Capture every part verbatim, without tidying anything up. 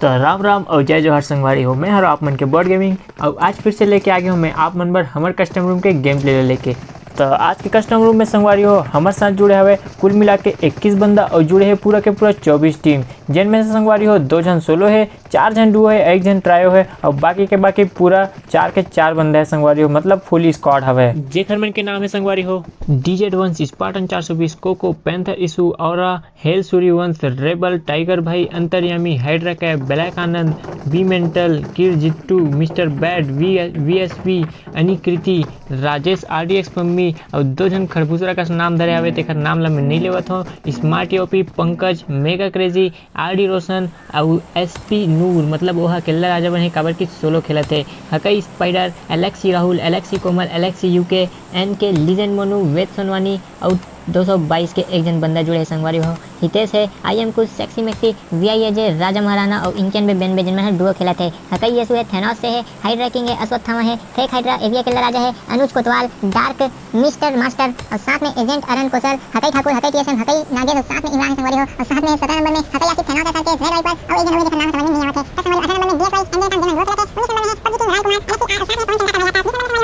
तो राम राम और जय जोहार संगवारी हो, मैं हरो आप मन के बॉट गेमिंग। और आज फिर से लेके आ गया हूँ मैं आप मन बर हमर कस्टम रूम के गेम प्ले लेके। तो आज के कस्टम रूम में संगवारी हो, हमर साथ जुड़े हवे कुल मिला के इक्कीस बंदा और जुड़े है पूरा के पूरा चौबीस टीम, जिनमें से संगवारी हो दो झन सोलो है, चार झन डुओ है, एक झन ट्रायो है और बाकी के बाकी पूरा चार के चार बंदा है संगवारी हो, मतलब फुल स्क्वाड हवे। जेखर मन के नाम है संगवारी हो, डीजेड वंश, स्पार्टन चार सौ बीस, कोको, पैंथर, इसू, और हेल सूर्यवंश, रेबल, टाइगर भाई, Antaryami, Hydra cap, black Anand, V mental, किर जिट्टू, mister bad, V VSP, Anikriti, Rajesh, RDX Pammi और दो झन खरबूसरा का नाम धरे हवे, तेखर नाम ला मैं नहीं लेवत हूँ। स्मार्ट ओपी, पंकज, मेगा क्रेजी, आरडी रोशन और एसपी नूर, मतलब वो अकेला राजा बने, काबर की सोलो खेलत है। हकई स्पाइडर, एलेक्सी राहुल, एलेक्सी कोमल, एलेक्सी यूके, एन के लीजेंड मोनू, वेद सोनवानी और दो सौ बाईस के एक झन बंदा जुड़े है संगवारी हो। हितेश है, आई एम कुछ, सेक्सी मैक्सी, वी आई ए जे, राजा महाराणा और इंचन बे बेन बे, जिनमन ह डुओ खेलत है। हकई येसु है, थैनोस से है, हाइड्रा किंग है, अश्वत्थामा है, फेक हाइड्रा, एवीए केला राजा है, अनुज कोतवाल, डार्क, मिस्टर मास्टर और साथ में एजेंट अरन कोसर, हकई ठाकुर, हकई टीएसएम, हकई नागेश और साथ में इमरान है संगवारी हो। और साथ में सत्रह नंबर में हकई आसिफ, थैनोस के साथ के रेड वाइपर और एक झन और जेकर नाम संगवारी नहीं आवत है। तो संगवारी अठारह नंबर में डीएस वाई, एंजन का, जिनमन डुओ खेलत है, उन्नीस नंबर में है PUBG king Raj Kumar, Alexei आर,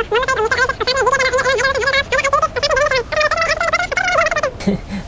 साथ में कौन खेलता है,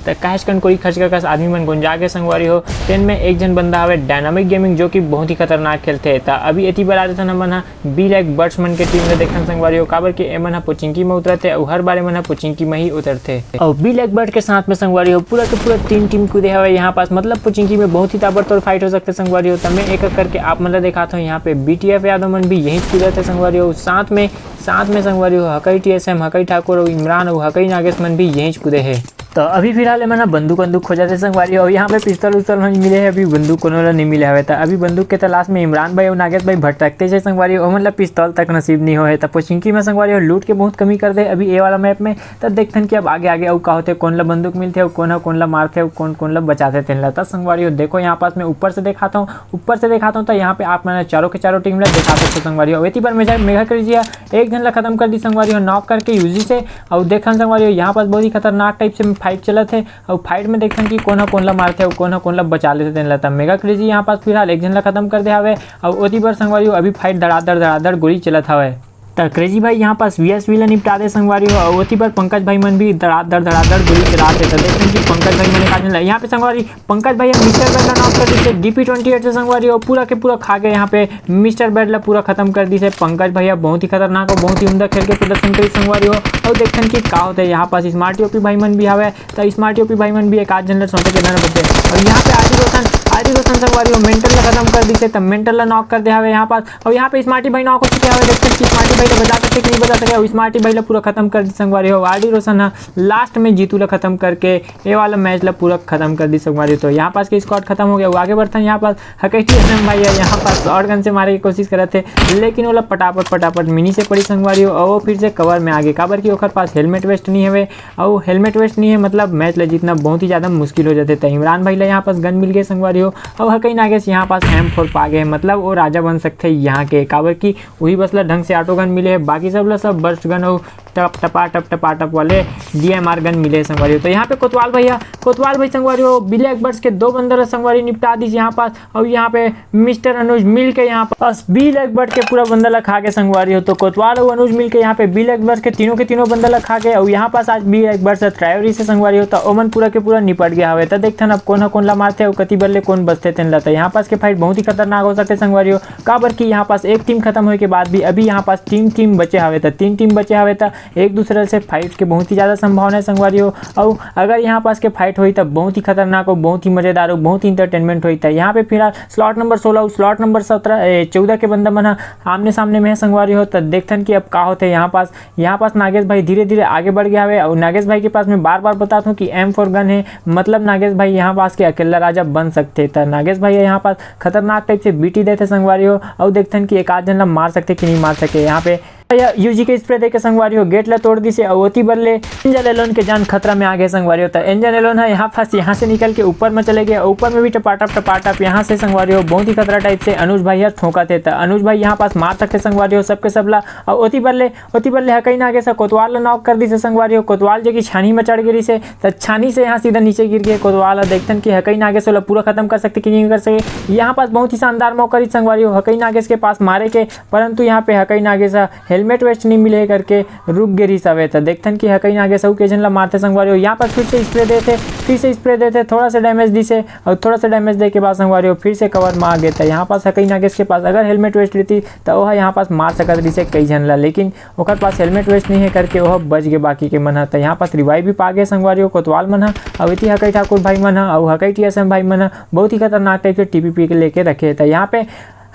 तो काहेच कन कोरी खचका कस आदमी मन गोंजा के संगवारी हो। तेन में एक झन बंदा हवे डायनामिक गेमिंग, जो कि बहुत ही खतरनाक खेलथे। त अभी एती बर आ देथन हमन ह बी लैक बर्ड्स मन के टीम ला देखथन संगवारी हो, काबर कि एमन ह पोचिंकी में उतरथे अउ हर बार एमन ह पोचिंकी में ही उतरथे। अउ बी लैक बर्ड के साथ में संगवारी हो पूरा के पूरा तीन टीम कूदे हवे यहाँ पास, मतलब पोचिंकी में बहुत ही ताबड़तोड़ फाइट हो सकथे संगवारी हो। त मैं एक एक करके आप मन ला दिखात हूँ। यहाँ पे बीटीएफ यादव मन भी यहीं कूदत हे संगवारी हो, साथ में साथ में संगवारी हो हकई टीएसएम, हकई ठाकुर अउ इमरान अउ हकई नागेश मन भी यहीं कूदे हे। तो अभी फिलहाल एमन ह बंदूक वंदूक खोजत हे संगवारी हो। यहाँ पे पिस्तौल उस्तौल मन मिले हे, अभी बंदूक कोनो ला नहीं मिले हवे। त अभी बंदूक के तलाश में इमरान भाई अउ नागेश भाई भटकते हे संगवारी हो, ओमन ला पिस्तौल तक नसीब नहीं होए। त पोचिंकी में संगवारी हो लूट के बहुत कमी कर दे अभी ये वाला मैप में। त देखथन कि अब आगे आगे अउ का होथे, कौन ला बंदूक मिलथे अउ कौन ह कौन ला मारथे अउ कौन कौन ला बचाथे तेन ला। त संगवारी हो देखो यहाँ पास मैं ऊपर से दिखाता हूँ, ऊपर से दिखाता हूँ। त यहाँ पे आप मन चारों के चारों टीम ला दिखा सकते हो संगवारी हो। एती बार मेगा मेगा क्रेजी ह एक झन ला खत्म कर दी संगवारी हो, नॉक करके यूजी से। अउ देखन संगवारी हो, यहाँ पास बहुत ही खतरनाक टाइप से फाइट चलत हे। अउ फाइट में देखथन कि कोन ह कोन ला मारथे अउ कोन ह कोन ला बचा लेथे तेन ला। त मेगा क्रेजी यहाँ पास फिलहाल एक झन ला खत्म कर दे हवे। अउ ओती बर संगवारी हो, अभी फाइट धड़ाधड़ धड़ाधड़ गोली चलत हवे। त क्रेजी भाई यहाँ पास वीएसवी ला निपटा दे संगवारी हो। अउ ओती बर पंकज भाई मन भी धड़ाधड़ धड़ाधड़ गोली चला दे। त देखथन कि पंकज भाई मन एक आदमी ला, यहाँ पे संगवारी पंकज भैया मिस्टर बैड ला नॉक कर दिसे डीपी ट्वेंटी एट से संगवारी हो, पूरा के पूरा खा गए यहाँ पे। मिस्टर बैड ला पूरा खत्म कर दिसे पंकज भैया, बहुत ही खतरनाक और बहुत ही उम्दा खेल के प्रदर्शन करी संगवारी हो। और देखथन कि का होते हैं यहाँ पास स्मार्ट ओपी भाई मन भी हवे, त स्मार्ट ओपी भाई मन भी एक आध झन ला सोचे के धन बचे। और यहाँ पे आदि रोशन, आदि रोशन संगवारी हो मेंटल ला खत्म कर दिसे, त मेंटल ला नॉक कर दे हवे यहाँ पास। और यहाँ पे स्मार्टी भाई नॉक हो चुके हवे, देखथन कि स्मार्टी भाई ला बचा सकते कि नहीं बचा सके। और स्मार्टी भाई ला पूरा खत्म कर दिसे संगवारी हो। आदि रोशन ह लास्ट में जीतू ला खत्म करके ये वाला मैच ला पूरा खत्म कर दी संगवारी हो। तो यहाँ पास के स्क्वाड खत्म हो गया, वो आगे बढ़थन। यहाँ पास हकई टीएसएम भाई है, यहाँ पास शॉटगन से मारे की कोशिश करत थे, लेकिन वो ला पटापट पटापट मिनी से पड़ी संगवारी हो। और वो फिर से कवर में आगे, काबर कि ओकर पास हेलमेट वेस्ट नहीं हवे, और हेलमेट वेस्ट नहीं है, मतलब मैच ला जीतना बहुत ही ज़्यादा मुश्किल हो जाते। तो इमरान भाई ला यहाँ पास गन मिल गए संगवारी हो। और हकई नागेश यहाँ पास एम फोर पा गए, मतलब वो राजा बन सकते हैं यहाँ के, काबर कि वही बस ला ढंग से ऑटो गन मिले है, बाकी सब ला सब बर्स्ट गन और टप टपा टप टपा टप वाले डीएमआर गन मिले संगवारी हो। तो यहाँ पे कोतवाल भैया, कोतवाल भाई संगवारी हो, बी लैक बर्ड्स के दो बंदा ला संगवारी निपटा दिस यहाँ पास। और यहाँ पे मिस्टर अनुज मिल के यहाँ पास बी लैक बर्ड के पूरा बंदा ला खा के संगवारी हो। तो कोतवाल और अनुज मिल के यहाँ पे बी लैक बर्ड के तीनों के तीनों बंदा ला खा के, और यहाँ पास आज बी लैक बर्ड से ट्रायोरी से संगवारी हो, तो ओमन पूरा के पूरा निपट गया हवे। तो देखथन अब कौन ह कौन ला मारथे और कति बल्ले कौन बचथे तेन ला। तो यहाँ पास के फाइट बहुत ही खतरनाक हो सकते संगवारी हो, काबर कि यहाँ पास एक टीम खत्म होए के बाद भी अभी यहाँ पास तीन टीम बचे हवे। तो तीन टीम बचे हवे, तो एक दूसरे से फाइट के बहुत ही ज़्यादा संभावना है संगवारी हो। और अगर यहाँ पास के फाइट होई, तब बहुत ही खतरनाक हो, बहुत ही मज़ेदार हो, बहुत ही इंटरटेनमेंट होई। तो यहाँ पे फिलहाल स्लॉट नंबर सोलह और स्लॉट नंबर सत्रह, ए, चौदह के बंदा मन ह आमने सामने में है संगवारी हो। तो देखथन कि अब का होते यहाँ पास। यहाँ पास नागेश भाई धीरे धीरे आगे बढ़ गया हवे, और नागेश भाई के पास मैं बार बार बतात हूँ कि एम फोर गन है, मतलब नागेश भाई यहाँ पास के अकेला राजा बन सकते। तो नागेश भाई यहाँ पास खतरनाक टाइप से बीटी देते संगवारी हो, और देखथन कि एक आध जन ला मार सकते कि नहीं मार सके। यहाँ पे यह यूजी के स्प्रे देके संगवारी हो गेट ला तोड़ दिसे, अउ ओती बर ले एंजल एलोन के जान खतरा में आ गए संगवारी हो। त एंजल एलोन ह यहाँ पास यहाँ से निकल के ऊपर में चले गए, ऊपर में भी टपाटप टपाटप यहाँ से संगवारी हो बहुत ही खतरा टाइप से अनुज भाई ह ठोंकत हे। त अनुज भाई यहाँ पास मार सकथे संगवारी हो सबके सबला, अउ ओती बर ले ओती बर ले हकई नागेश ह कोतवाल ला नॉक कर दिसे संगवारी हो। कोतवाल जो कि छानी में चढ़ गे रिसे, त छानी से यहाँ सीधा नीचे गिर गए कोतवाल ह। देखथन कि हकई नागेश ओला पूरा खत्म कर सकथे कि नहीं कर सके। यहाँ पास बहुत ही शानदार मौका रही संगवारी हो हकई नागेश के पास मारे के, परंतु यहाँ पे हकई नागेश ह हेलमेट वेस्ट नहीं मिले करके रुक गे रिस हवे। त देखथन कि हकई नागेश अउ के झन ला मारथे संगवारी हो। यहाँ पर फिर से स्प्रे देथे, फिर से स्प्रे देथे, थोड़ा सा डैमेज दिसे, अउ थोड़ा सा डैमेज दे के बाद संगवारी हो फिर से कवर में आ गे। त यहाँ पास हकई नागेश के पास अगर हेलमेट वेस्ट रहती त ओह यहाँ पास मार सकत रिसे कई झन ला, लेकिन ओकर पास हेलमेट वेस्ट नहीं है करके ओह बच गे बाकी के मन ह। त यहाँ पास रिवाइव भी पा गे संगवारी हो कोतवाल मन ह, अउ एती हकई ठाकुर भाई मन ह अउ हकई टीएसएम भाई मन ह बहुत ही खतरनाक टाइप से टीपीपी के लेके रखे। त यहाँ पे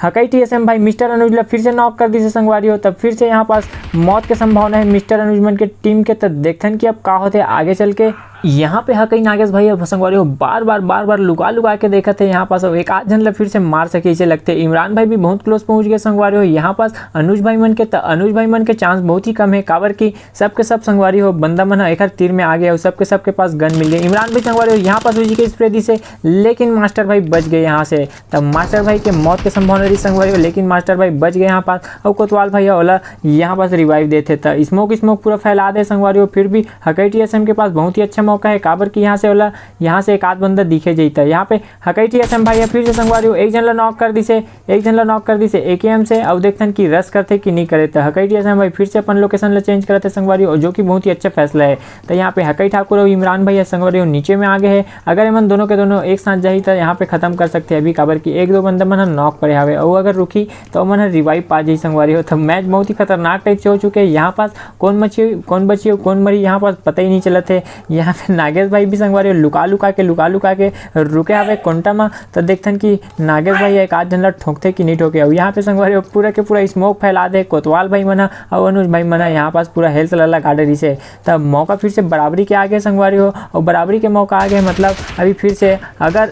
हकई टीएसएम भाई मिस्टर अनुज ला फिर से नॉक कर दिसे संगवारी हो। तब फिर से यहाँ पास मौत के संभावना है मिस्टर अनुज मन के टीम के। त देखथन कि अब का होथे आगे चल के। यहाँ पे हकई नागेश भाई अब संगवारी हो बार बार बार बार लुका लुका के देखत हे। यहाँ पास अब एक आध झन ला फिर से मार सके इसे लगथे। इमरान भाई भी बहुत क्लोज पहुंच गए संगवारी हो यहाँ पास अनुज भाई मन के। त अनुज भाई मन के चांस बहुत ही कम है, काबर कि सबके सब संगवारी हो बंदा मन ह एकर तीर में आ गए अउ सबके सबके पास गन मिल गए। इमरान भाई संगवारी हो यहाँ पास यूजी के स्प्रे दिसे, लेकिन मास्टर भाई बच गए यहाँ से। तब मास्टर भाई के मौत के संभावना रही संगवारी हो, लेकिन मास्टर भाई बच गए यहाँ पास। अउ कोतवाल भाई ह ओला यहाँ पास रिवाइव देथे। त स्मोक स्मोक पूरा फैला दे संगवारी हो, फिर भी हकई टीएसएम के पास बहुत ही अच्छा मौका है, काबर कि यहाँ से ओला यहाँ से एक आध बंदा दिखे जैता। यहाँ पे हकई टीएसएम भाई ह फिर से संगवारी हो एक झन ला नॉक कर दिसे, एक झन ला नॉक कर दिसे एकेएम से। अउ देखथन कि रश करथे कि नहीं करे। त हकई टीएसएम भाई फिर से अपन लोकेशन ला चेंज करत हे संगवारी हो, जो कि बहुत ही अच्छा फैसला है। त यहाँ पे हकई ठाकुर अउ इमरान भाई ह संगवारी हो नीचे में आ गए है। अगर एमन दोनों के दोनों एक साथ जाही त यहाँ पे खत्म कर सकथे अभी, काबर कि एक दो बंदा मन ह नॉक पड़े हवे, अउ अगर रुकी त ओमन ह रिवाइव पा जाही संगवारी हो। त मैच बहुत ही खतरनाक टाइप से हो चुके है। यहाँ पास कौन मची, कौन बची, कौन मरी, यहाँ पास पता ही नहीं चलत है। यहाँ पे नागेश भाई भी संगवारी हो लुका लुका के, लुका लुका के रुके हवे कोंटा म। त देखथन कि नागेश भाई एक आध झन ला ठोंकथे कि नहीं ठोके। अउ यहाँ पे संगवारी हो पूरा के पूरा स्मोक फैला दे कोतवाल भाई मन ह अउ अनुज भाई मन ह यहाँ पास पूरा हेल्थ ला लगा डरिस हे। तब मौका फिर से बराबरी के आगे संगवारी हो, अउ बराबरी के मौका आगे मतलब अभी फिर से अगर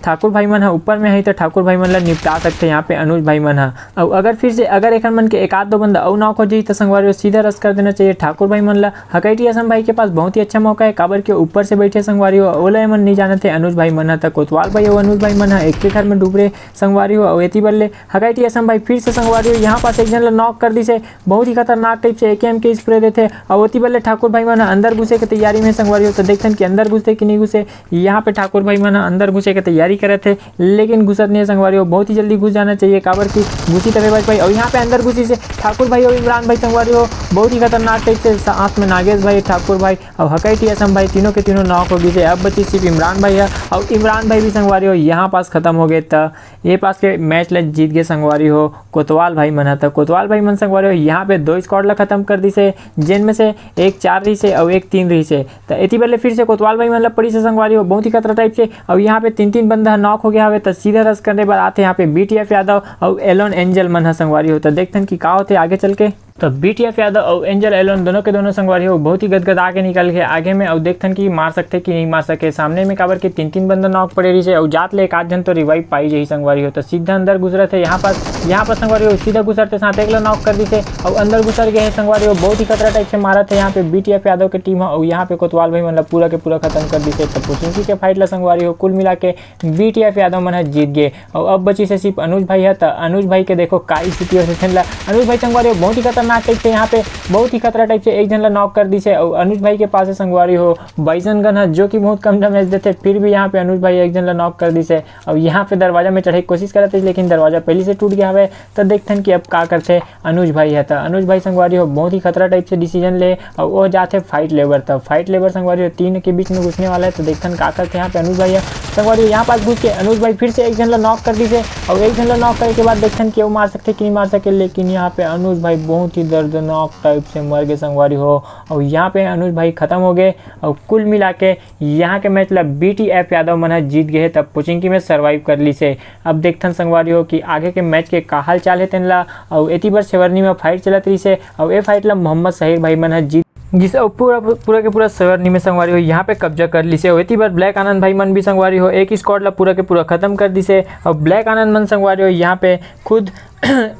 ठाकुर भाई मन ह ऊपर में है तो ठाकुर भाई मन ला निपटा सकथे यहाँ पे अनुज भाई मन ह। अउ अगर फिर से अगर एखर मन के एक आध दो बंदा अउ नॉक हो जाही त संगवारी हो सीधा रश कर देना चाहिए ठाकुर भाई मन ला। हकई टीएसएम भाई के पास बहुत ही अच्छा मौका है, काबर के ऊपर से बैठे संगवारी हो, ओला एमन नहीं जानत हे अनुज भाई मन ह। त कोतवाल भाई अउ अनुज भाई मन ह एक के घर में डूब रहे संगवारी हो। अउ एती बर ले हकई टीएसएम भाई फिर से संगवारी हो यहाँ पास एक झन ला नॉक कर दिसे, बहुत ही खतरनाक टाइप से एकेएम के स्प्रे देथे। अउ ओती बर ले ठाकुर भाई मन ह अंदर घुसे के तैयारी में संगवारी हो। त देखथन कि अंदर घुसथे कि नहीं घुसे। यहाँ पे ठाकुर भाई मन ह अंदर घुसे के तैयारी करत हे, लेकिन घुसत नहीं हे संगवारी हो, बहुत ही जल्दी घुस जाना चाहिए, काबर कि घुसी तबे बच पाई। अउ यहाँ पे अंदर घुसी से ठाकुर भाई अउ इमरान भाई संगवारी हो, बहुत ही खतरनाक टाइप से साथ में नागेश भाई, ठाकुर भाई अउ हकई टीएसएम भाई तीनों के तीनों नॉक हो गई से। अब बची सिर्फ इमरान भाई है, अउ इमरान भाई भी संगवारी हो यहाँ पास खत्म हो गए। त ये पास के मैच ला जीत गए संगवारी हो कोतवाल भाई मन ह। त कोतवाल भाई मन संगवारी हो यहाँ पे दो स्क्वाड ला खत्म कर दिसे, जेन में से एक चार रही से अउ एक तीन रही से। त एती बर ले फिर से कोतवाल भाई मन ला पड़ी से संगवारी हो बहुत ही खतरा टाइप से। अउ यहाँ पे तीन तीन बंदा ह नॉक हो गया हवे, त सीधा रश करने बर आथे यहाँ पे बीटीएफ यादव अउ एलोन एंजल मन ह संगवारी हो। त देखथन कि का होथे आगे चल के। त बीटीएफ यादव अउ एंजल एलोन दोनों के दोनों संगवारी हो बहुत ही गदगदा के निकल के आगे में, अउ देखथन कि मार सकथे कि नहीं मार सके सामने में, काबर के तीन तीन बंदा नॉक पड़े रही से, अउ जात ले एक आध झन तो रिवाइव पाई जाही संगवारी हो। त सीधा अंदर घुसरत हे यहाँ पास, यहाँ पर संगवारी हो सीधा घुसरते साथ एक ला नॉक कर दिसे, अउ अंदर घुसर गए हे संगवारी हो। बहुत ही खतरा टाइप से मारत हे यहाँ पे बीटीएफ यादव के टीम ह, अउ यहाँ पे कोतवाल भाई मन ला पूरा के पूरा खत्म कर दिसे। त पुचिंकी के फाइट ला संगवारी हो कुल मिला के बीटीएफ यादव मन ह जीत गए। अउ अब बची से सिर्फ अनुज भाई ह। त अनुज भाई के देखो का स्थिति हो सकथे ला। अनुज भाई संगवारी हो बहुत ही खतरनाक टाइप से यहाँ पे बहुत ही खतरा टाइप से एक झन ला नॉक कर दिसे। अउ अनुज भाई के पास से संगवारी हो बाइसन गन ह, जो कि बहुत कम डैमेज देथे, फिर भी यहाँ पे अनुज भाई एक झन ला नॉक कर दिसे। अउ यहाँ पे दरवाजा में चढ़े के कोशिश करत हे, लेकिन दरवाजा पहले से टूट गया हवे। त देखथन कि अब का करथे अनुज भाई ह। त अनुज भाई संगवारी हो बहुत ही खतरा टाइप से डिसीजन ले, अउ वो जाथे फाइट लेबर। त फाइट लेबर संगवारी हो तीन के बीच में घुसने वाला है। त देखथन का करथे यहाँ पे अनुज भाई ह। संगवारी हो यहाँ पास घुस के अनुज भाई फिर से एक झन ला नॉक कर दिसे, अउ एक झन ला नॉक करे के बाद देखथन कि वो मार सकथे कि नहीं मार सके, लेकिन यहाँ पे अनुज भाई बहुत ही दर्दनाक टाइप से मर गए संगवारी हो। अउ यहाँ पे अनुज भाई खत्म हो गए, अउ कुल मिला के यहाँ के मैच ला बीटीएफ यादव मन ह जीत गए हे, तब पुचिंकी में सर्वाइव कर ली से। अब देखथन संगवारी हो कि आगे के मैच के का हाल चाल हे तेन ला। अउ एती बर सेवरनी में फाइट चलत रही से, अउ ए फाइट ला मोहम्मद साहिर भाई मन ह जीत गिस, अउ पूरा, पूरा के पूरा सेवरनी में संगवारी हो यहाँ पे कब्जा कर ली से। अउ एती बर ब्लैक आनंद भाई मन भी संगवारी हो एक स्क्वाड ला पूरा के पूरा खत्म कर दी से। अउ ब्लैक आनंद मन संगवारी हो यहाँ पे खुद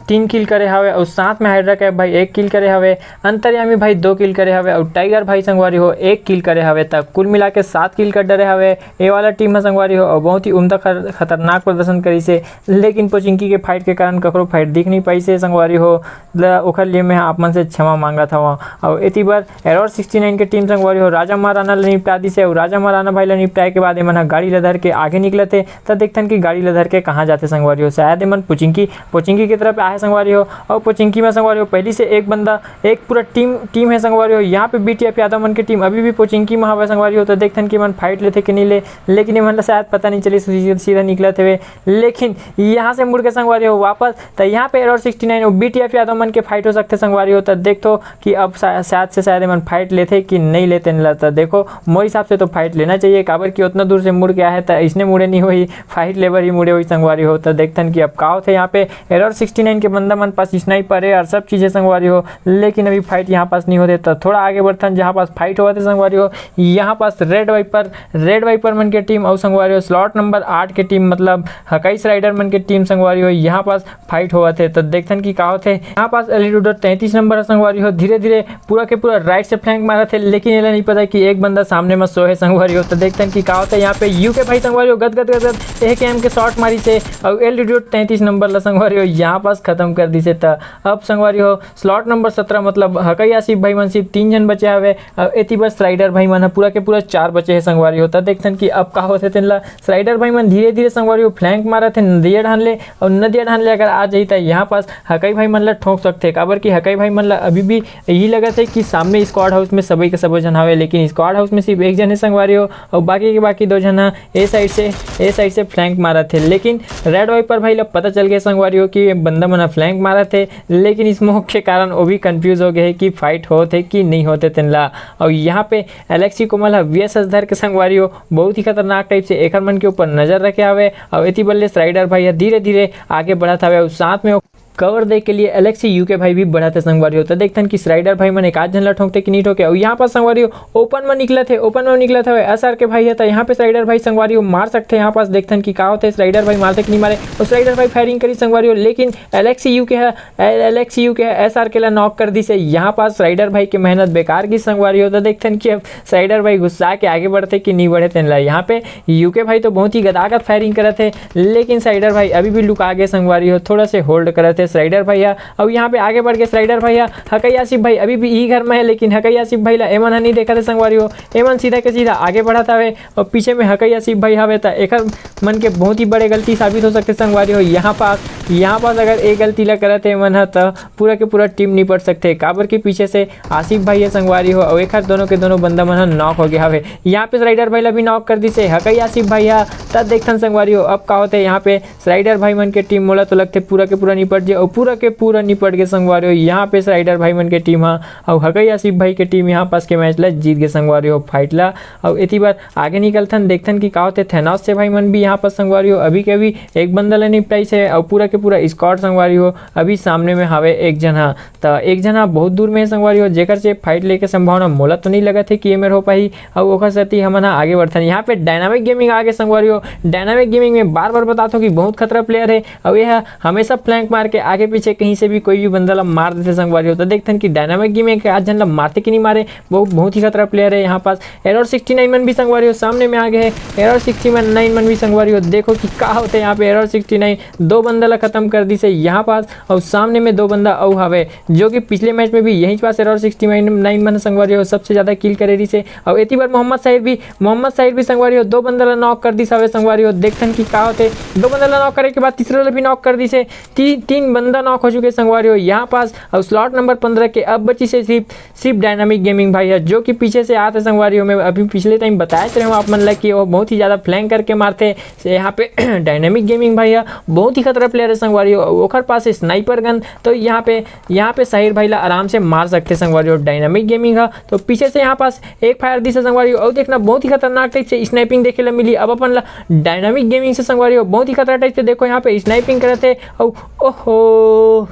तीन किल करे हवे, और साथ में हाइड्रा कैप भाई एक किल करे हवे, अंतर्यामी भाई दो किल करे हवे, और टाइगर भाई संगवारी हो एक किल करे हवे। तब कुल मिला के सात किल कर डरे हवे ये वाला टीम है संगवारी हो, और बहुत ही उम्दा खर-, खतरनाक प्रदर्शन करी से। लेकिन पोचिंकी के फाइट के कारण ककरो फाइट दिख नहीं पाई से संगवारी हो, ल-, ओखर लिए मैं आप मन से क्षमा मांगत हवं। और एती बर एरर सिक्सटी नाइन के टीम संगवारी हो राजा महाराणा ल निपटा दिस हे, अउ राजा महाराणा भाई ल निपटाए के बाद एमन ह गाड़ी ल धर के आगे निकलत हे। त देखथन कि गाड़ी ल धर के कहाँ जाथे संगवारी हो, शायद एमन पोचिंकी, पोचिंकी की तरफ आहे संगवारी हो। अउ पोचिंकी में संगवारी हो पहली से एक बंदा, एक पूरा टीम, टीम है संगवारी हो। यहाँ पे बीटीएफ यादव मन की टीम अभी भी पोचिंकी में हवे संगवारी हो। त देखथन कि एमन फाइट लेथे कि नहीं ले, लेकिन एमन ल शायद पता नहीं चली, सीधा, सीधा निकलत हवे। लेकिन यहाँ से मुड़ के संगवारी हो वापस, त यहाँ पे एरर सिक्सटी नाइन और बीटीएफ यादव मन के फाइट हो सकथे संगवारी हो। त देखथो कि अब शा-, शायद से शायद एमन फाइट लेथे कि नहीं लेथे, तेन ल त देखो, मोर हिसाब से तो फाइट लेना चाहिए, काबर कि उतना दूर से मुड़ के आहे, त इसने मुड़े नहीं होही, फाइट लेबर ही मुड़े होही संगवारी हो। त देखथन कि अब का होथे यहाँ पे। एरर सिक्सटी नाइन के बंदा मन पास स्नाइपर है और सब चीज़ें संगवारी हो, लेकिन अभी फाइट यहाँ पास नहीं होथे। त थोड़ा आगे बढ़थन, जहाँ पास फाइट होवत हे संगवारी हो, यहाँ पास रेड वाइपर, रेड वाइपर मन के टीम और संगवारी हो स्लॉट नंबर आठ के टीम, मतलब हकाईस राइडर मन के टीम संगवारी हो, यहाँ पास फाइट होवत हे। त देखथन कि का होथे। यहाँ पास एल्टीट्यूड तैंतीस नंबर ह संगवारी हो, धीरे धीरे पूरा के पूरा राइट से फ्लैंक मारत हे, लेकिन एला नहीं पता कि एक बंदा सामने में सो है संगवारी हो। त देखथन कि का होथे। यहाँ पे यूके भाई संगवारी हो गद गद गद गद एकेएम के शॉट मारी से, और एल्टीट्यूड तैंतीस नंबर ला संगवारी हो यहाँ पास खत्म कर दिसे। त अब संगवारी हो स्लॉट नंबर सत्रह, मतलब हकई आसिफ भाई मन सिर्फ तीन झन बचे हवे, और एती बस राइडर भाई मन ह पूरा के पूरा चार बचे हे संगवारी हो। त देखथन कि अब का होथे तेन ला। राइडर भाई मन धीरे धीरे संगवारी हो फ्लैंक मारत हे नदिया ढान ले, और नदिया ढान ले अगर आ जाही त यहाँ पास हकई भाई मन ला ठोंक सकथे, काबर कि हकई भाई मन ला अभी भी यही लगत हे कि सामने स्क्वाड हाउस में सभी के सबो झन हवे, लेकिन स्क्वाड हाउस में सिर्फ एक झन हे संगवारी हो, और बाकी के बाकी दो झन ह ए साइड से, ए साइड से फ्लैंक मारत हे। लेकिन रेड वाइपर भाई ला पता चल गया संगवारी हो कि ये बंदा मन ह फ्लैंक मारत हे, लेकिन स्मोक के कारण वो भी कंफ्यूज हो गए हे कि फाइट होत हे कि नहीं होत हे तेन ला। और यहाँ पे एलेक्सी कोमल ह वीएसएस धर के संगवारी हो बहुत ही खतरनाक टाइप से एकर मन के ऊपर नजर रखे हवे, और एती बल्ले राइडर भाई ह धीरे धीरे आगे बढ़त हवे, और साथ में कवर दे के लिए एलेक्सी यूके भाई भी बढ़त हे संगवारी हो। त देखथन कि राइडर भाई मन एक आध झन ला ठोंकथे कि नहीं ठोंके, और यहाँ पास संगवारी हो ओपन में निकलत हे, ओपन में निकलत हवे एसआरके भाई ह। त यहाँ पे राइडर भाई संगवारी हो मार सकथे, यहाँ पास देखथन कि का होथे, राइडर भाई मारथे कि नहीं मारे, और राइडर भाई फायरिंग करी संगवारी हो, लेकिन एलेक्सी यूके ह, एलेक्सी यूके ह एसआरके ला नॉक कर दिसे। यहाँ पास राइडर भाई के मेहनत बेकार की संगवारी हो। त देखथन कि अब राइडर भाई गुस्सा के आगे बढ़थे कि नहीं बढ़े तेन ला। यहाँ पे यूके भाई तो बहुत ही गदागद फायरिंग करत हे, लेकिन राइडर भाई अभी भी लुका गे संगवारी हो, थोड़ा से होल्ड करत हे राइडर भाई ह। अब यहाँ पे आगे बढ़ के राइडर भाई ह, हकई आसिफ भाई अभी भी ई घर में है, लेकिन हकई आसिफ भाई ला एमन ह नहीं देखत हे संगवारी हो, एमन सीधा के सीधा आगे बढ़त हवे, और पीछे में हकई आसिफ भाई हवे, त एकर मन के बहुत ही बड़े गलती साबित हो सकथे संगवारी हो। यहाँ पास, यहाँ पास अगर एक गलती ला करत हे एमन ह, त पूरा के पूरा टीम निपट सकथे, काबर के पीछे से आसिफ भाई ह संगवारी हो, और एकर दोनों के दोनों बंदा मन ह नॉक हो गया हवे। यहाँ पे राइडर भाई ला भी नॉक कर दिसे हकई आसिफ भाई ह। त देखथन संगवारी हो अब का होथे। यहाँ पे राइडर भाई मन के टीम मोला तो लगथे पूरा के पूरा निपट जे, और पूरा के पूरा निपट के संगवारी हो। यहाँ पे राइडर भाई मन के टीम ह, और हकई आसिफ भाई के टीम यहाँ पास के मैच ला जीत गे संगवारी हो, फाइट ला। और एती बार आगे निकलथन, देखथन कि का होथे। थैनोस से भाई मन भी यहाँ पास संगवारी हो अभी के अभी एक बंदा ला निपटाइस हे, और पूरा के पूरा स्क्वाड संगवारी हो अभी सामने में हवे एक झन ह। त एक झन ह बहुत दूर में हे संगवारी हो, जेकर से फाइट लेके संभावना मोला तो नहीं लगत हे कि ए मेर हो पाही। अउ ओकर सेती हमन ह आगे बढ़थन। यहाँ पे डायनामिक गेमिंग आगे संगवारी हो। डायनामिक गेमिंग में बार बार बताथों कि बहुत खतरा प्लेयर हे, अउ ये ह हमेशा फ्लैंक मार के आगे पीछे कहीं से भी कोई भी बंदा ला मार देथे संगवारी हो। तो देखथन कि डायनामिक गेमिंग के आठ झन ला मारथे कि नहीं मारे, वो बहुत ही खतरा प्लेयर है। यहाँ पास एरर सिक्सटी नाइन मन भी संगवारी हो सामने में आ गए हैं। एरर सिक्सटी नाइन मन भी संगवारी हो, देखो कि का होते हैं यहाँ पे। एरर सिक्सटी नाइन दो बंदा ला खत्म कर दिस हे यहाँ पास, और सामने में दो बंदा अउ हवे, जो कि पिछले मैच में भी यहीं पास एरर सिक्सटी नाइन मन संगवारी हो सबसे ज्यादा किल करे रहिस हे। और एती बार मोहम्मद साहिर भी, मोहम्मद साहिर भी संगवारी हो दो बंदा ला नॉक कर दिस हवे संगवारी हो। देखथन कि का होते, दो बंदा ला नॉक करे के बाद तीसरा ला भी नॉक कर दिस हे। ती-, तीन बंदा नॉक हो चुके संगवारी हो यहाँ पास। और स्लॉट नंबर पंद्रह के अब बचिस हे सिर्फ सिर्फ डायनामिक गेमिंग भाई है, जो कि पीछे से आते संगवारी हो। मैं अभी पिछले टाइम बताए रहे हूँ आप मन ला कि वो बहुत ही ज्यादा फ्लैंक करके मारते। से यहाँ पे डायनामिक गेमिंग भाई है, बहुत ही खतरा प्लेयर है संगवारी हो। ओकर पास स्नाइपर गन, तो यहाँ पे, यहाँ पे साहिर भाई ला आराम से मार सकते संगवारी हो डायनामिक गेमिंग है। तो पीछे से यहाँ पास एक फायर दिस हे संगवारी हो, और देखना बहुत ही खतरनाक टाइप से स्नाइपिंग देखे ला मिली। अब अपन ला डायनामिक गेमिंग से संगवारी हो बहुत ही खतरा टाइप से देखो यहाँ पे स्नाइपिंग करत हे। और ओहो,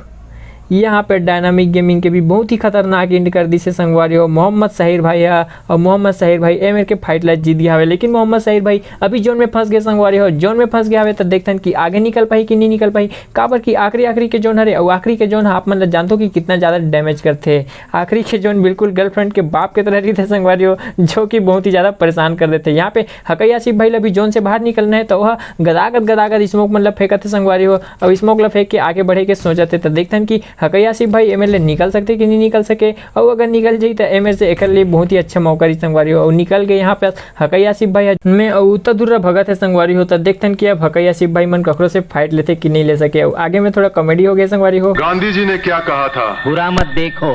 यहाँ पे डायनामिक गेमिंग के भी बहुत ही खतरनाक एंड कर दिस हे संगवारी हो मोहम्मद साहिर भाई ह, और मोहम्मद साहिर भाई एमेर के फाइट ला जीत गया हवे, लेकिन मोहम्मद साहिर भाई अभी जोन में फंस गए संगवारी हो। जोन में फंस गया हवे तो देखथन कि आगे निकल पाही कि नहीं निकल पाही, काबर कि आखिरी आखिरी के जोन हरे, और आखिरी के जोन आप मन ला जानथो कि कितना ज्यादा डैमेज करथे। आखिरी के जोन बिल्कुल गर्लफ्रेंड के बाप के तरह रहिथे संगवारी हो, जो कि बहुत ही ज्यादा परेशान कर देथे। यहाँ पे हकई आसिफ भाई ला भी जोन से बाहर निकलना है, तो वह गदागद गदागद स्मोक मन ला फेंकत हे संगवारी हो, और स्मोक ला फेंक के आगे बढ़े के सोचत हे। तो देखथन कि हकई आसिफ भाई एमेर ले निकल सकथे कि नहीं निकल सके, और अगर निकल जाही तो एमेर से एकर लिए बहुत ही अच्छा मौका रही संगवारी हो। और निकल गए यहाँ पे हकई आसिफ भाई में, और उत्तर दूर भगत है संगवारी हो। तो देखथन कि अब हकई आसिफ भाई मन ककरो से फाइट लेथे कि नहीं ले सके। और आगे में थोड़ा कॉमेडी हो गया संगवारी हो। गांधी जी ने क्या कहा था? बुरा मत देखो,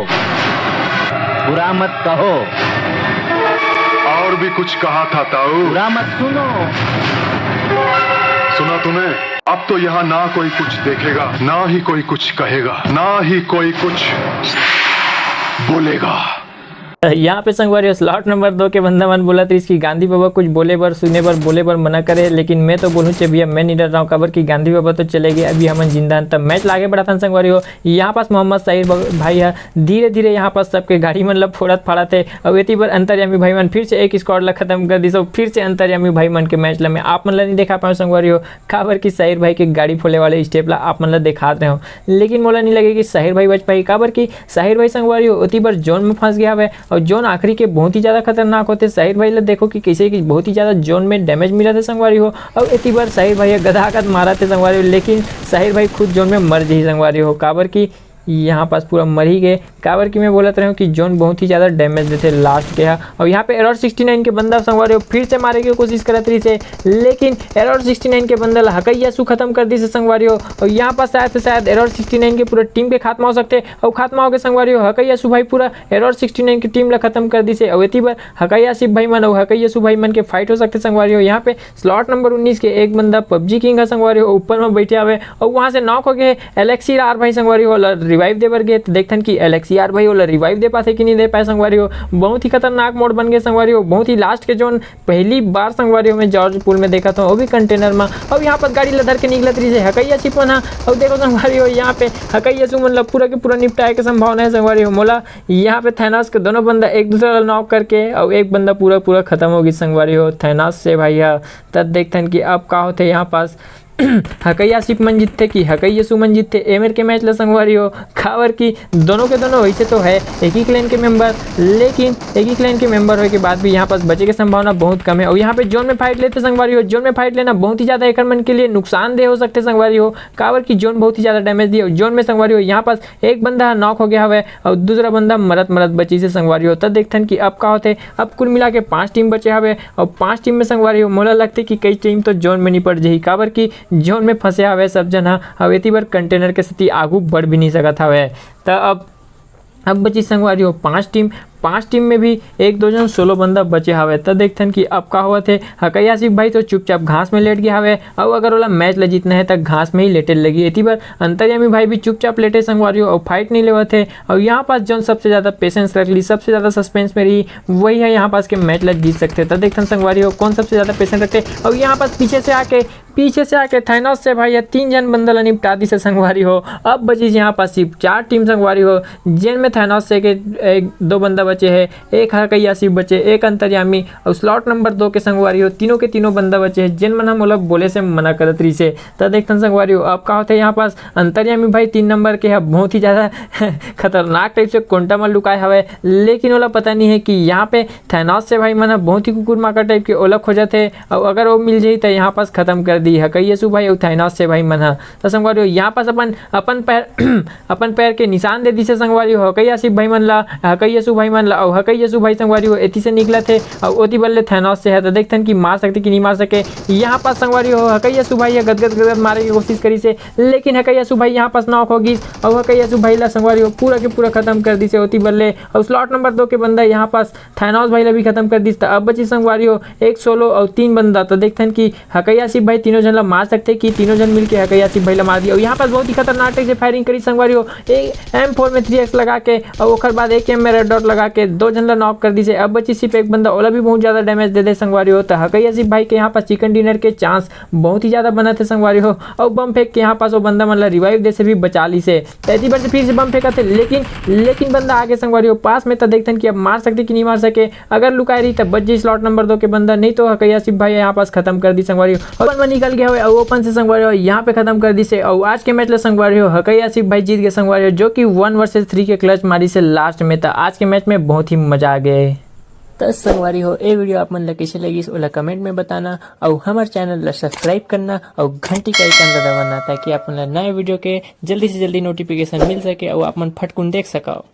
बुरा मत कहो। और भी कुछ कहा था ताऊ? बुरा मत सुनो। सुना तूने? अब तो यहाँ ना कोई कुछ देखेगा, ना ही कोई कुछ कहेगा, ना ही कोई कुछ बोलेगा। यहाँ पे संगवारी हो, स्लॉट नंबर दो के बंदा मन बोलत रहिस कि गांधी बाबा कुछ बोले बर, सुने बर, बोले बर मना करे, लेकिन मैं तो बोलूँ चे भैया, मैं नहीं डर रहा हूँ, काबर कि गांधी बाबा तो चले गए, अभी हमन जिंदा हन। तब मैच ला आगे बढ़ाथन संगवारी हो। यहाँ पास मोहम्मद साहिर ब-, भाई ह धीरे धीरे यहाँ पास सबके गाड़ी मन ला फोड़त फाड़त हे, और एती बर अंतर्यामी भाई मन फिर से एक स्क्वाड ला खत्म कर दिस, और फिर से अंतर्यामी भाई मन के मैच ला मैं आप मन ला नहीं दिखा पाऊँ संगवारी हो, काबर कि साहिर भाई के गाड़ी फोड़े वाले स्टेप ला आप मन ला दिखात रहे हो। लेकिन मोला नहीं लगे कि साहिर भाई बच पाही, काबर कि साहिर भाई संगवारी हो ओती बर जोन में फंस गया हवे, और जोन आखिरी के बहुत ही ज्यादा खतरनाक होथे। साहिर भाई ला देखो कि कैसे कि बहुत ही ज्यादा जोन में डैमेज मिलत हे संगवारी हो, और एती बर साहिर भाई गदागद मारत हे संगवारी हो, लेकिन साहिर भाई खुद जोन में मर जाही संगवारी हो, काबर कि यहाँ पास पूरा मर ही गए, काबर कि मैं बोलत रहे हूँ कि जोन बहुत ही ज्यादा डैमेज देथे लास्ट के हा। और यहाँ पे एरर सिक्सटी नाइन के बंदा संगवारी हो फिर से मारे के कोशिश करत रहिस हे, लेकिन एरर सिक्सटी नाइन के बंदा ला हकई यसु खत्म कर दिस हे संगवारी हो। और यहाँ पास शायद से शायद एरर सिक्सटी नाइन के पूरा टीम के खात्मा हो सकथे, और खात्मा होके संगवारी हो हकई यसु भाई पूरा एरर सिक्सटी नाइन के टीम ला खत्म कर दिस हे। और एती बर हकई आसिफ भाई मन और हकई यसु भाई मन के फाइट हो सकथे संगवारी हो। यहाँ पे स्लॉट नंबर उन्नीस के एक बंदा पबजी किंग ह संगवारी हो ऊपर में बैठे हवे, और वहाँ से नॉक हो गए एलेक्सी आर भाई संगवारी हो, ओला रिवाइव दे बर गए। तो देखथन कि एलेक्सी आर भाई ओला रिवाइव दे पाथे कि नहीं दे पाए संगवारी हो। बहुत ही खतरनाक मोड बन गए संगवारी हो, बहुत ही लास्ट के जोन पहली बार संगवारी हो मैं जॉर्ज पूल में देखा था, वो भी कंटेनर में। अब यहाँ पर गाड़ी ला धर के निकलत रहिस हे हकई आसिफ मन हा। और देखो संगवारी हो, यहाँ पे हकई यसु मन ला पूरा के पूरा निपटाए के संभावना है संगवारी हो। मोला यहाँ पे थैनोस के दोनों बंदा एक दूसरा ला नॉक करके, और एक बंदा पूरा पूरा खत्म हो गई संगवारी हो थैनोस से भाई हा। तब देखथन कि अब का होथे यहाँ पास। हकई आसिफ मन जीतथे कि हकई यसु मन जीतथे एमेर के मैच ला संगवारी हो, काबर कि दोनों के दोनों वैसे तो है एक ही क्लैन के मेंबर, लेकिन एक ही क्लैन के मेंबर होए के बाद भी यहाँ पास बचे के संभावना बहुत कम है। और यहाँ पे जोन में फाइट लेथे संगवारी हो, जोन में फाइट लेना बहुत ही ज्यादा एकर मन के लिए नुकसानदेह हो सकथे संगवारी हो, काबर कि जोन बहुत ही ज्यादा डैमेज दिए। और जोन में संगवारी हो यहाँ पास एक बंदा नॉक हो गया हवे, और दूसरा बंदा मरत मरत बचिस हे संगवारी हो। तब देखथन कि अब का होथे। अब कुल मिला के पांच टीम बचे हवे, और पांच टीम में संगवारी हो मोला लगथे कि कई टीम तो जोन में नहीं पड़ जाही, काबर कि जोन में फंसे हवे सब जन हा, और एती बर कंटेनर के सेती आगू बढ़ भी नहीं सकत हवे। त अब अब बची संगवारी हो पांच टीम, पांच टीम में भी एक दो जन सोलो बंदा बचे हवे। त देखथन कि अब का होवत हे। हकई आसिफ भाई तो चुपचाप घास में लेट गया हवे, अउ अगर ओला मैच ला जीतना है त घास में ही लेटे लगी। एती बर अंतर्यामी भाई भी चुपचाप लेटे संगवारी हो, अउ फाइट नहीं लेवत है। अउ यहाँ पास जौन सबसे ज्यादा पेशेंस रख ली, सबसे ज्यादा सस्पेंस में रही, वही है यहाँ पास के मैच ला जीत सकते। त देखथन संगवारी हो कौन सबसे ज्यादा पेशेंस रखते। अउ यहाँ पास पीछे से आके पीछे से आके थैनोस से भाई ये तीन जन बंदा ला निपटा दिस हे संगवारी हो। अब बचिस यहाँ पास सिर्फ चार टीम संगवारी हो, जेन में थैनोस से के एक दो बंदा बचे है, एक हकई आसिफ बचे, एक अंतर्यामी अउ स्लॉट नंबर दो के संगवारी हो। तीनों के तीनों बंदा बचे है, जेन मन हम ओला बोले से मना करत रहिस हे। त देखथन संगवारी हो अब का होथे यहाँ पास। अंतर्यामी भाई तीन नंबर के है, बहुत ही ज्यादा खतरनाक टाइप से कोंटा में लुकाए हवे, लेकिन ओला पता नहीं है कि यहाँ पे थैनोस से भाई मन ह बहुत ही कुकुर माकर टाइप के ओला खोजत हे, अउ अगर वो मिल जाही त यहाँ पास खत्म कर दी हकई यसु भाई अउ थैनोस से भाई मन ह। त संगवारी हो यहाँ पास अपन अपन पैर अपन पैर के निशान दे दिस हे संगवारी हो हकई आसिफ भाई मन ला, हकई यसु भाई मन ला, अउ हकई यसु भाई संगवारी हो एती से निकलत हे अउ ओती बल्ले थैनोस से है। त देखथन कि मार सकथे कि नहीं मार सके। यहाँ पास संगवारी हो हकई यसु भाई ह गदगद गदगद मारे के कोशिश करिस हे, लेकिन हकई यसु भाई यहाँ पास नॉक हो गिस अउ हकई यसु भाई ला संगवारी हो पूरा के पूरा खत्म कर दिस हे ओती बल्ले। अउ स्लॉट नंबर दो के बंदा यहाँ पास थैनोस भाई ला भी खत्म कर दिस। त अब बची संगवारी हो एक सोलो अउ तीन बंदा। त देखथन कि हकई आसिफ भाई तीनों जन ला मार सकथे कि तीनों जन मिलके हकई आसिफ भाई ला मार दिया। अउ यहाँ पास बहुत ही खतरनाक टाइप से फायरिंग करी संगवारी हो, एक एम फोर में थ्री एक्स लगा के अउ ओकर बाद एक एम में रेड डॉट लगा के दो झन ला नॉक कर दिसे। अब बची सिर्फ एक बंदा, ओला भी बहुत ज्यादा डैमेज दे दे संगवारी हो। त हकई आसिफ भाई के यहाँ पास चिकन डिनर के चांस बहुत ही ज्यादा बनत हे संगवारी हो। अउ बम फेंक के यहाँ पास वो बंदा मन ला रिवाइव दे से भी बचा लिसे। त एती बर से फिर से बम फेंकत हे, लेकिन लेकिन बंदा आगे संगवारी हो पास में। त देखथन कि अब मार सकथे कि नहीं मार सके। अगर लुकाए रही त बच जाही स्लॉट नंबर दो के बंदा, नहीं तो हकई आसिफ भाई यहाँ पास खत्म कर दी संगवारी हो। ओपन में निकल गया हो, ओपन से संगवारी हो यहाँ पे खत्म कर दिसे। अउ आज के मैच ला संगवारी हो हकई आसिफ भाई जीत गए संगवारी हो, जो कि वन वर्सेस थ्री के क्लच मारिसे लास्ट में। त आज के मैच में बहुत ही मजा आ गए। त संगवारी हो, ए वीडियो आप मन ला कैसे लगिस, ओला कमेंट में बताना, अउ हमर चैनल ला सब्सक्राइब करना, अउ घंटी का आइकन ला दबाना, ताकि आप मन ला नए वीडियो के जल्दी से जल्दी नोटिफिकेशन मिल सके, अउ आप मन फटकुन देख सको।